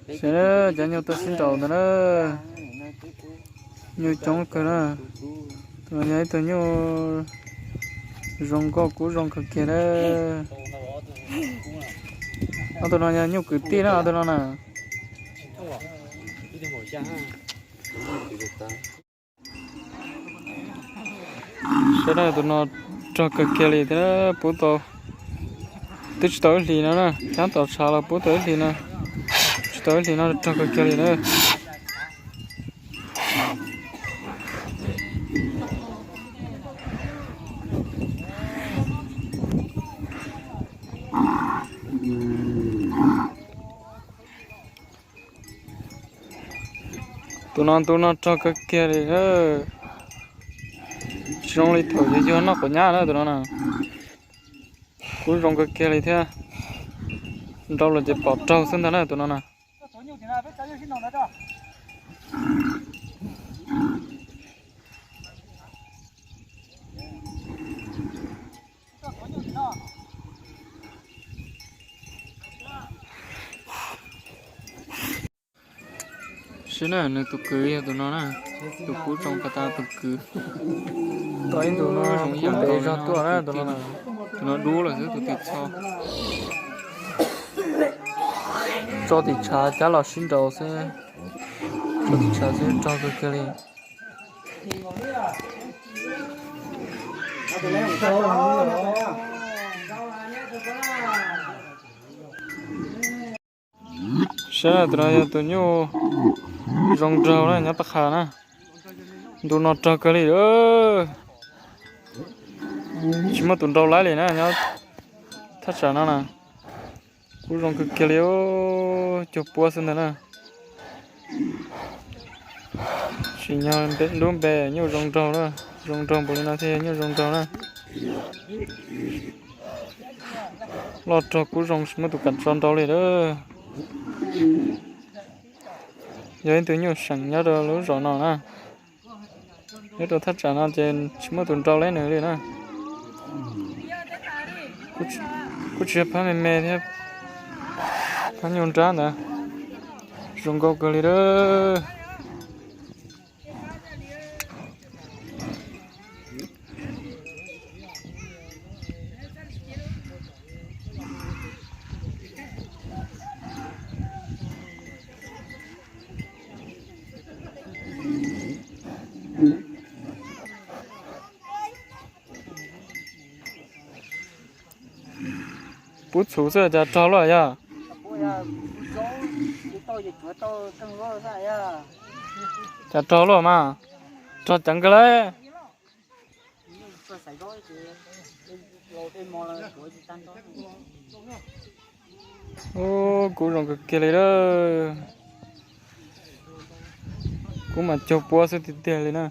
Saib cov nyuj tuaj sib nraus ntawd na, nyuj coob kawg na. Tus no yog ib tug nyuj zoo nkauj kub zoo kawg kiag na. Ob tug no yog nyuj kwv tij na, ob tug no na. Saib na, tus no rog kawg kiag li thiab, pub tau, twb tsis tau ib hlis no na, nyab tom tshav los pub tau ib hlis no, tsis tau ib hlis no rog kawg kiag li na. Tus no ntu no rog kawg kiag li, tsis zoo li thaum yus yug noj quav nyab na tus no na. Kub zoo kawg kiag li thiab, nrau los ces pom raug xwb ntag na tus no na. Saib na, nws tus kwv yog tus no na, tus kub zoo pas tas tus kwv. Tus no zoo ib yam nkaus li no, tus no dub lawm xwb, tus tim txho. Tso tim tshav cab los sib nraus xwb, tso tim tshav xwb rog kawg kiag li. Saib na, tus no yog tus nyuj zoo nraug na, nyob pab qha na. Ntu no rog kawg li, tsis muaj tus nrau laib li na, nyob thaj tsam no na. Kub zoo kawg kiag li, cuag puab xwb ntag na. Tsim nyog lub npe nyuj zoo nraug na, zoo nraug npaum li no thiaj yog nyuj zoo nraug na. Loj rog kub zoo tsis muaj tus kam tso nrau li lawm. Yog ib tug nyuj seem nyob rau lub zos no na. Nyob rau thaj tsam no ces tsis muaj tus nrau laib nws li na. Kuj tsis yog phab me me thiab, phab nyuj nrab ntawd, zoo nkauj kawg li lawm. Pub txhuv xwb cas rog luaj yog? Cas rog luaj mas, rog ceev kawg lauj. Ub, kub zoo kawg kiag li lawm. Kub mas cuag puab xwb tiag tiag li na.